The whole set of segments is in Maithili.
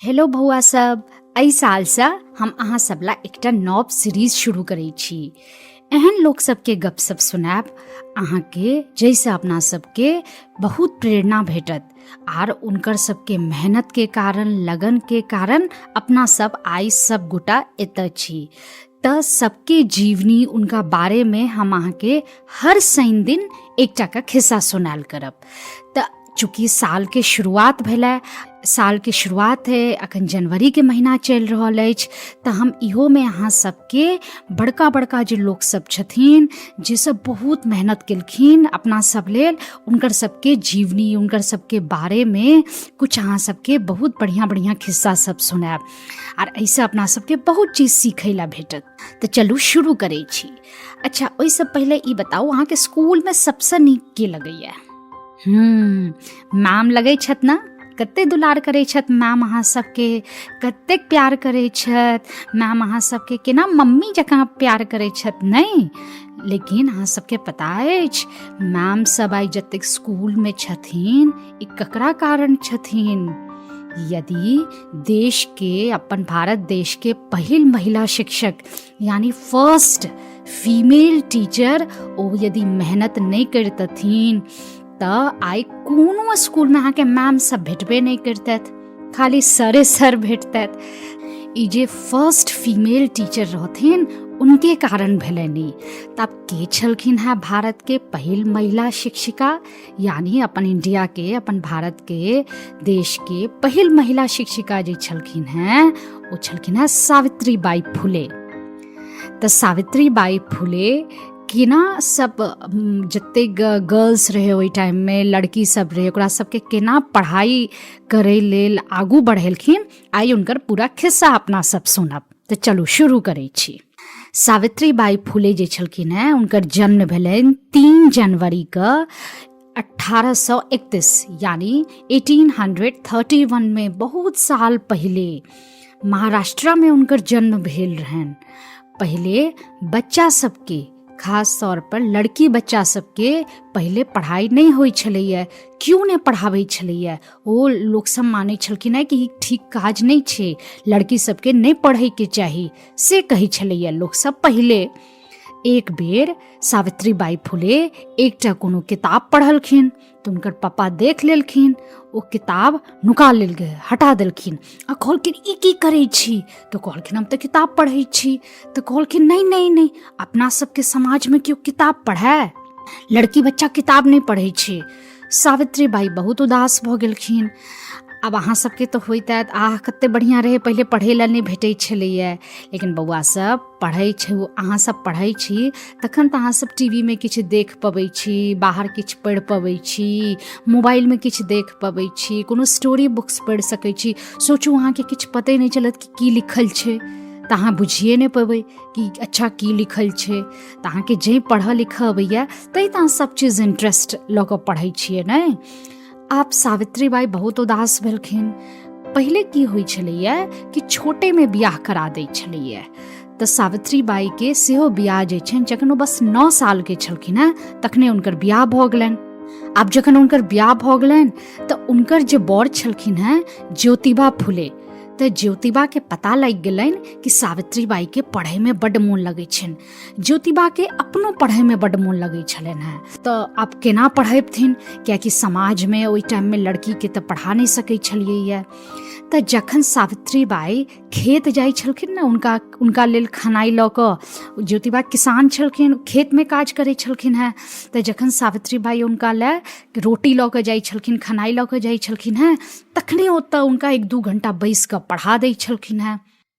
हेलो बौआ सब, एहि सालसँ हम अहाँ सब ला एकटा नव सीरीज शुरू करै छी। एहन लोक सबके गपशप सुनायब अहाँके, जाहिसँ अपना सबके बहुत प्रेरणा भेटत आर उनकर सबके मेहनत के कारण, लगन के कारण अपना सब आइ सब गोटा एतऽ छी। तऽ सबके जीवनी, उनका बारेमे हम अहाँके हर शनि दिन एकटा के खिस्सा सुनायल करब। तऽ चूँकि सालके शुरुआत भेलै, सालके शुरुआत है, अखन जनवरीके महीना चलि रहल अछि, तऽ हम इहोमे अहाँ सबके बड़का बड़का जे लोक सब छथिन, जे सब बहुत मेहनत केलखिन अपना सब लेल, हुनकर सबके जीवनी, हुनकर सबके बारेमे कुछ अहाँ सबके बहुत बढ़िआँ बढ़िआँ खिस्सा सब सुनायब आर एहिसँ अपना सबके बहुत चीज सीखै लए भेटत। तऽ चलू शुरू करै छी। अच्छा, ओहिसँ पहिले ई बताउ, अहाँके स्कूलमे सबसँ नीक के लगैया? मैम लगै छथि ने? कते दुलार करै छथि मैम अहाँ सबके, कतेक प्यार करै छथि मैम अहाँ सबके, केना मम्मी जकाँ प्यार करै छथि, नहि? लेकिन अहाँ सबके पता अछि, मैम सब आइ जतेक स्कूलमे छथिन, ई ककरा कारण छथिन? यदि देश के, अपन भारत देश के पहिल महिला शिक्षक, यानी फर्स्ट फीमेल टीचर, ओ यदि मेहनत नहि करितथिन तऽ आइ कोनो स्कूलमे अहाँके मैम सब भेटबे नहि करितथि, खाली सरे सर भेटतथि। ई जे फर्स्ट फीमेल टीचर रहथिन, उनके कारण भेलनि ई। तब के छलखिन हेँ भारत के पहिल महिला शिक्षिका, यानी अपन इंडिया के, अपन भारत के देश के पहिल महिला शिक्षिका जे छलखिन हेँ, ओ छलखिन हेँ सावित्री बाई फुले। तऽ सावित्री बाई फुले केना सब जतेक गर्ल्स रहै ओहि टाइममे, लड़की सब रहै, ओकरा सबके केना पढ़ाइ करै लेल आगू बढ़ेलखिन, आइ हुनकर पूरा खिस्सा अपना सब सुनब। तऽ चलू शुरू करै छी। सावित्री बाई फुले जे छलखिन हेँ, हुनकर जन्म भेलनि 3 जनवरीके 1831, यानी 1831मे, बहुत साल पहिले महाराष्ट्रमे हुनकर जन्म भेल रहनि। पहिले बच्चा सबके, खास तौर पर लड़की बच्चा सबके पहिले पढ़ाइ नहि होइ छलैए, केओ नहि पढ़ाबै छलैए। ओ लोकसब मानै छलखिन हेँ कि ई ठीक काज नहि छै, लड़की सबके नहि पढ़ैके चाही, से कहै छलैए लोकसब पहिले। एक बेर सावित्री बाई फुले एकटा कोनो किताब पढ़लखिन तऽ हुनकर पापा देख लेलखिन। ओ किताब नुका लेल गेल, हटा देलखिन आ कहलखिन, ई की करै छी? तऽ कहलखिन, हम तऽ किताब पढ़ै छी। तऽ कहलखिन, नहि नहि नहि, अपना सबके समाजमे केओ किताब पढ़ै? लड़की बच्चा किताब नहि पढ़ै छै। सावित्री बाई बहुत उदास भऽ गेलखिन। आब अहाँ सबके तऽ होइत हैत, आह, कते बढ़िआँ रहै पहिले, पढ़ै लए नहि भेटै छलैए। लेकिन बौआ सब, पढ़ै छै अहाँ सब, पढ़ै छी तखन तऽ अहाँ सब टी वी मे किछु देख पबै छी, बाहर किछु पढ़ि पबै छी, मोबाइलमे किछु देख पबै छी, कोनो स्टोरी बुक्स पढ़ि सकै छी। सोचू, अहाँके किछु पते नहि चलत कि की लिखल छै, तऽ अहाँ बुझिए नहि पेबै कि अच्छा की लिखल छै। तऽ अहाँके जै पढ़ऽ लिखऽ अबैए, तै तऽ अहाँ सब चीज इंट्रेस्ट लऽ कऽ पढ़ै छियै, नहि? आब सावित्री बाई बहुत उदास भेलखिन। पहिले की होइ छलैए कि छोटेमे बियाह करा दै छलैए। तऽ सावित्री बाईके सेहो बियाह जे छनि, जखन ओ बस 9 सालके छलखिन हेँ, तखने हुनकर बियाह भऽ गेलनि। आब जखन हुनकर बियाह भऽ गेलनि तऽ हुनकर जे बर छलखिन हेँ, ज्योतिबा फुले, तऽ ज्योतिबाके पता लागि गेलनि कि सावित्री बाईके पढ़ैमे बड्ड मोन लगै छनि। ज्योतिबाके अपनो पढ़ैमे बड्ड मोन लगै छलनि हेँ। तऽ आब केना पढ़ैबथिन? कियाकि समाजमे ओहि टाइममे लड़कीके तऽ पढ़ा नहि सकै छलियै। तऽ जखन सावित्री बाई खेत जाइ छलखिन ने हुनका हुनका लेल खेनाइ लऽ कऽ, ज्योतिबा किसान छलखिन, खेतमे काज करै छलखिन हेँ, तऽ जखन सावित्री बाई हुनका लए रोटी लऽ कऽ जाइ छलखिन, खेनाइ लऽ कऽ जाइ छलखिन हेँ, तखने ओतऽ हुनका 1-2 घण्टा बैस कऽ पढ़ा दै छलखिन हेँ।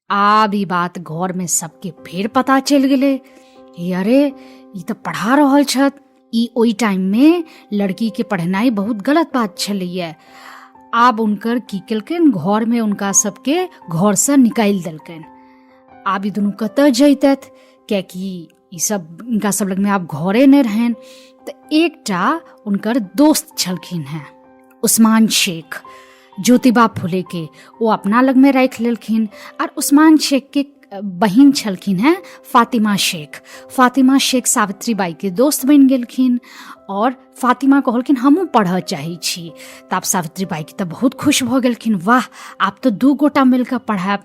आब ई बात घरमे सबके फेर पता चलि गेलै, हे अरे, ई तऽ पढ़ा रहल छथि। ई ओहि टाइममे लड़कीके पढ़नाइ बहुत गलत बात छलैए। आब हुनकर की केलकनि घरमे, हुनका सबके घरसँ निकालि देलकनि। आब ई दुनू कतऽ जैतथि? कियाकि ई सब इनका सब लगमे आब घरे नहि रहनि। तऽ एकटा हुनकर दोस्त छलखिन हेँ, उस्मान शेख, ज्योतिबा फुलेके ओ अपना लगमे राखि लेलखिन। आर उस्मान शेखके बहिन छलखिन हेँ फातिमा शेख। फातिमा शेख सावित्री बाईके दोस्त बनि गेलखिन आओर फातिमा कहलखिन हमहूँ पढ़ऽ चाहै छी। तऽ आब सावित्री बाईके तऽ बहुत खुश भऽ गेलखिन, वाह आब तऽ 2 गोटा मिलकऽ पढ़ायब।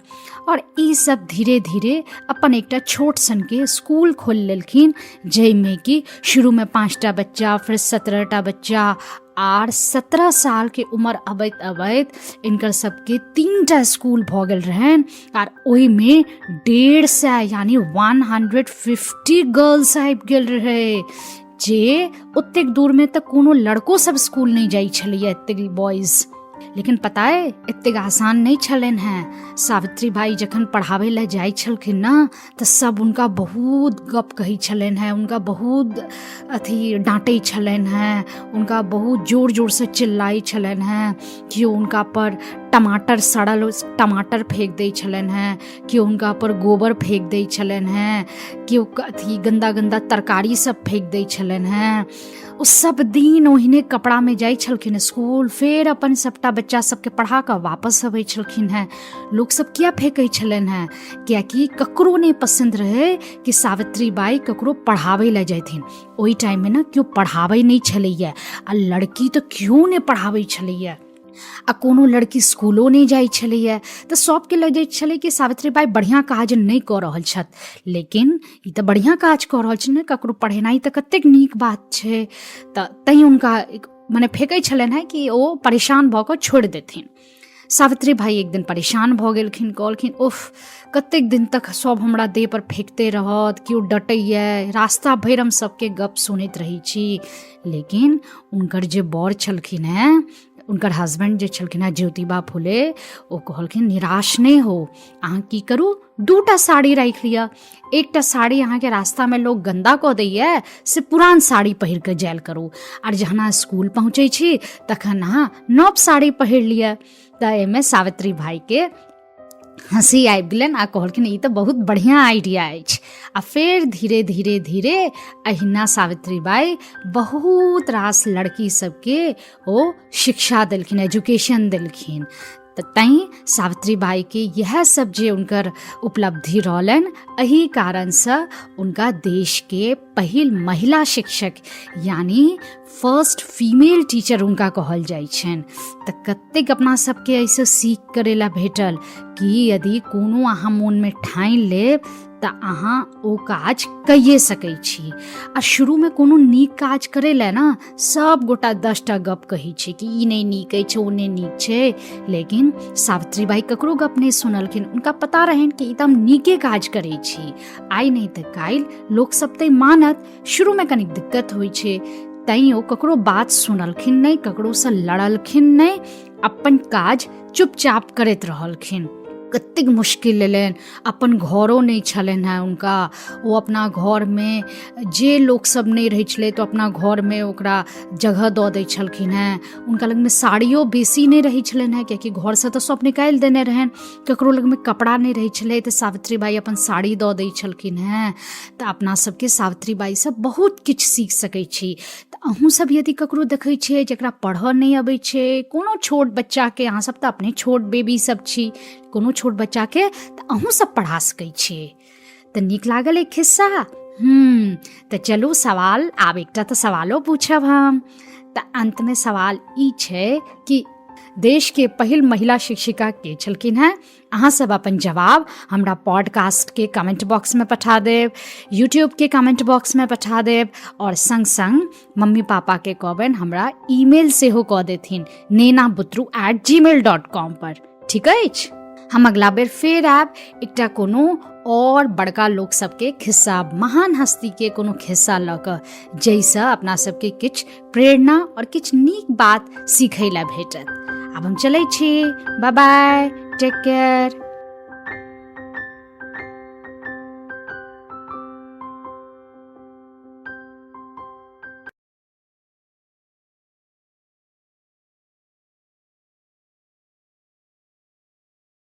आओर ई सब धीरे धीरे अपन एकटा छोट सनके स्कूल खोलि लेलखिन, जाहिमे कि शुरूमे 5टा बच्चा, फेर 17टा बच्चा, आर 17 सालके उमर अबैत अबैत इनकर सबके 3टा स्कूल भऽ गेल रहनि। आर ओहिमे 150 यानी 150 गर्ल्स आबि गेल रहै, जे ओतेक दूरमे तऽ कोनो लड़को सब स्कूल नहि जाइ छलैए, एतेक बॉयज। लेकिन पता अइ एतेक आसान नहि छलनि हेँ। सावित्री बाई जखन पढ़ाबै लए जाइ छलखिन ने तऽ सब हुनका बहुत गप कहै छलनि हेँ, हुनका बहुत अथी डाँटै छलनि हेँ, हुनका बहुत जोर जोरसँ चिल्लाइ छलनि हेँ। केओ हुनका पर टमाटर सड़ल टमाटर फेंक दै छलनि हेँ, केओ हुनका पर गोबर फेंक दै छलनि हेँ, केओ अथी गन्दा गन्दा तरकारी सब फेंक दै छलनि हेँ। ओ सब दिन ओहिने कपड़ामे जाइ छलखिन स्कूल, फेर अपन सबटा बच्चा सबके पढ़ा कऽ वापस अबै छलखिन हेँ। लोक सब किया फेंकै छलनि हेँ? कियाकि ककरो नहि पसन्द रहै कि सावित्री बाई ककरो पढ़ाबै लए जयथिन। ओहि टाइममे ने केओ पढ़ाबै नहि छलैए, आ लड़की तऽ केओ नहि पढ़ाबै छलैए, आ कोनो लड़की स्कूलो नहि जाइ छलैए। तऽ सबके लगैत छलै कि सावित्री बाई बढ़िआँ काज नहि कऽ रहल छथि, लेकिन ई तऽ बढ़िआँ काज कऽ रहल छै ने, ककरो पढ़ेनाइ तऽ कतेक नीक बात छै। तऽ तैँ हुनका मने फेकै छलनि हेँ कि ओ परेशान भऽ कऽ छोड़ि देथिन। सावित्री भाई एक दिन परेशान भऽ गेलखिन, कहलखिन उफ कतेक दिन तक सब हमरा देह पर फेकते रहत, केओ डटैए, रास्ता भरि हम सबके गप सुनैत रहै छी। लेकिन हुनकर जे बर छलखिन हेँ, हुनकर हस्बैंड जे छलखिन हेँ ज्योतिबा फुले, ओ कहलखिन निराश नहि हो, अहाँ की करू 2टा साड़ी राखि लिअ, एकटा साड़ी अहाँके रास्तामे लोक गन्दा कऽ दैए से पुरान साड़ी पहिर कऽ जायल करू, आर जहन अहाँ स्कूल पहुँचै छी तखन अहाँ नव साड़ी पहिर लिअ। तऽ एहिमे सावित्री भाईके हँसी आबि गेलनि आ कहलखिन ई तऽ बहुत बढ़िआँ आइडिया अछि। आ फेर धीरे धीरे धीरे अहिना सावित्री बाई बहुत रास लड़की सबके ओ शिक्षा देलखिन, एजुकेशन देलखिन। तऽ तैँ सावित्री बाईके इएह सब जे हुनकर उपलब्धि रहलनि, एहि कारणसँ हुनका देशके पहिल महिला शिक्षक यानी फर्स्ट फीमेल टीचर हुनका कहल जाइ छनि। तऽ कतेक अपना सबके एहिसँ सीख करै लए भेटल कि यदि कोनो अहाँ मोनमे ठानि लेब तऽ अहाँ ओ काज कैए सकै छी। आ शुरूमे कोनो नीक काज करै लए ने सब गोटा 10टा गप कहै छै कि ई नहि नीक अछि, ओ नहि नीक छै, लेकिन सावित्री बाई ककरो गप नहि सुनलखिन। हुनका पता रहनि कि ई तऽ हम नीके काज करै छी, आइ नहि तऽ काल्हि लोकसब तऽ मानत। शुरूमे कनी दिक्कत होइ छै, तैँ ओ ककरो बात सुनलखिन नहि, ककरोसँ लड़लखिन नहि, अपन काज चुपचाप करैत रहलखिन। कतेक मुश्किल एलनि, अपन घरो नहि छलनि हेँ हुनका। ओ अपना घरमे जे लोकसब नहि रहै छलै तऽ अपना घरमे ओकरा जगह दऽ दै छलखिन हेँ। हुनका लगमे साड़ियो बेसी नहि रहै छलनि हेँ, कियाकि घरसँ तऽ सब निकालि देने रहनि। ककरो लगमे कपड़ा नहि रहै छलै तऽ सावित्री बाई अपन साड़ी दऽ दै छलखिन हेँ। तऽ अपना सबके सावित्री बाईसँ बहुत किछु सीख सकै छी। तऽ अहूँ सब यदि ककरो देखै छियै जकरा पढ़ऽ नहि अबै छै, कोनो छोट बच्चाके, अहाँ सब तऽ अपने छोट बेबी सब छी, कोनो छोट बच्चाके तऽ अहूँ सब पढ़ा सकै छियै। तऽ नीक लागल एक खिस्सा? तऽ चलू सवाल, आब एकटा तऽ सवालो पूछब हम। तऽ अन्तमे सवाल ई छै कि देशके पहिल महिला शिक्षिका के छलखिन हेँ? अहाँ सब अपन जवाब हमरा पॉडकास्टके कमेंट बॉक्समे पठा देब, यूट्यूबके कमेंट बॉक्समे पठा देब, आओर सङ्ग सङ्ग मम्मी पापाके कहबनि हमरा ईमेल सेहो कऽ देथिन nenabutru@gmail.com पर। ठीक अछि? हम अगला बेर फेर आयब एकटा कोनो और बड़का लोक सबके खिस्सा, महान हस्तीके कोनो खिस्सा लऽ कऽ, जाहिसँ अपना सबके किछु प्रेरणा और किछु नीक बात सीखै लए भेटत। आब हम चलै छी, बाय बाय, टेक केयर।